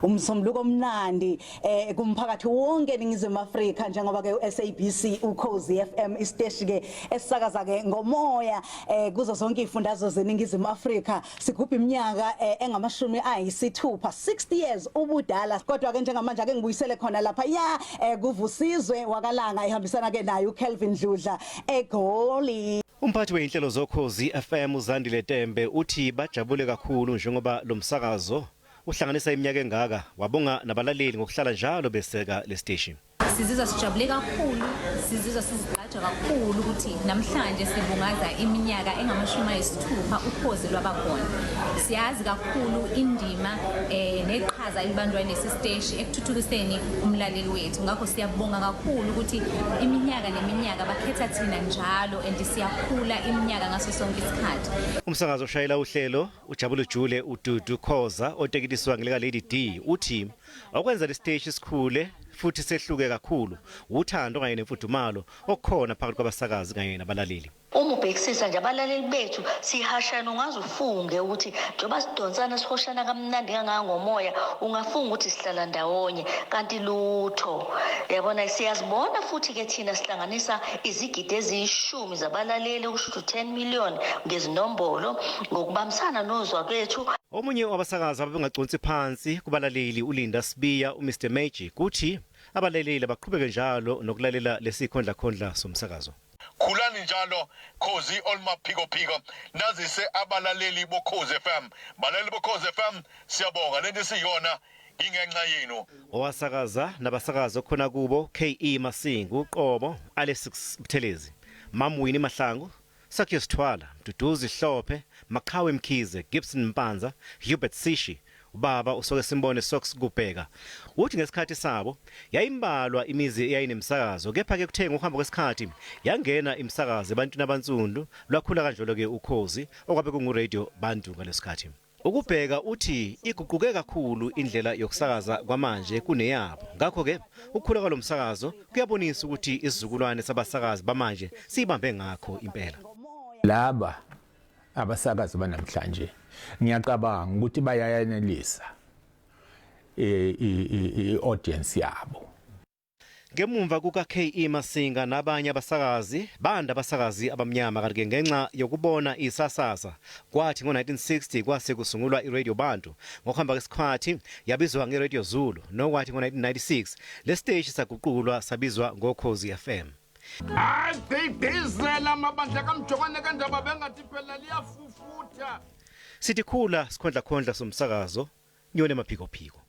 Umsombuluko omnandi kumphakathi wonke eNingizimu Afrika, njengoba ke uSABC Ukhozi FM, isiteshi ke esisakaza ke ngomoya kuzo zonke izifundazwe zeNingizimu Afrika, sigubha iminyaka engama-60, 60 years ubudala. Kodwa ke njengamanje ake ngibuyisele khona lapha ya kuVusizwe wakaLanga, ihambisana ke naye uKelvin Dludla eGoli. Umphathi weyinhlelo zoKhozi FM uZandile Tembe uthi bajabule kakhulu njengoba lo msakazo uhlanganisa iminyaka engaka, wabonga nabalaleli ngokuhlala njalo beseka lesiteshi. Sizizwa sijabule kakhulu, sizizwa sizigqaja kakhulu ukuthi namhlanje sibungaza iminyaka engama-60 Ukhozi lwabakhona. Siyazi kakhulu indima neqhaza elibanjwa lesi siteshi ekuthuthukiseni umlaleli wethu. Ngakho siyabonga kakhulu ukuthi iminyaka neminyaka bakhetha thina njalo, and siyakhula iminyaka ngaso sonke isikhathi. Umsakazo oshayela uhlelo uJabulu Jule uDudu Khoza, otekiliswa ngelika Lady D, uthi okwenza lesiteshi sikhule futhi sehluke kakhulu uthando kanye nemfudumalo okukhona phakathi kwabasakazi kanye nabalaleli. Uma ubhekisisa nje abalaleli bethu, sihashana, ungaze ufunge ukuthi njengoba sidonsana sihoshana kamnandi kangaka ngomoya, ungafunga ukuthi sihlala ndawonye, kanti lutho. Yabona, siyazibona futhi-ke thina sihlanganisa izigidi eziyishumi zabalaleli, okusho ukuthi 10 million ngezinombolo, ngokubambisana nozwa kwethu. Omunye wabasakazi ababengaconsi phansi kubalaleli uLinda Sibiya, uMr Magic, uthi abalaleli abaqhubeke njalo nokulalela lesi khondlakhondla somsakazo. Khulani njalo Khozi olumaphikophiko, nazise abalaleli boKhozi FM. Balaleli boKhozi FM, siyabonga, lento isiyona ingenxa yenu. Owasakaza nabasakazi okhona kubo KE Masingu uqobo, Alex Buthelezi, Mam Winnie Mahlangu, Sakhiwo Sithwala, Mduduzi Hlophe, Maqhawe Mkhize, Gibson Mpanza, Hubert Sishi, ubaba usoke simbone Sox Kubheka. Uthi ngesikhathi sabo yayimbalwa imizi eyayinemisakazo, kepha ke kuthe ngokuhamba kwesikhathi yangena imisakazo ebantwini abansundu, lwakhula kanjalo ke Ukhozi okwabe kungu Radio Bantu ngalesikhathi. Ukubheka uthi iguquke kakhulu indlela yokusakaza kwamanje kuneyabo. Ngakho ke ukukhula kwalomsakazo kuyabonisa ukuthi isizukulwane sabasakazi bamanje siyibambe ngakho impela. Laba abasakazi banamhlanje, ngiyacabanga ukuthi bayayanelisa i-audience yabo. Ngemumva kuka KE Masinga nabanye abasakazi, banda abasakazi abamnyama, kanti ke ngenxa yokubona isasasa kwathi ngo-1960 kwase kusungulwa iRadio Bantu. Ngokuhamba kwesikhathi yabizwa ngeRadio Zulu, nokwathi ngo-1996 lesiteshi saguqulwa sabizwa ngoKhozi FM. Agqigqizela amabandla kaMjokwane kandaba, bengathi phela liyafufutha. Sithi khula sikhondlakhondla somsakazo, nyone maphikophiko.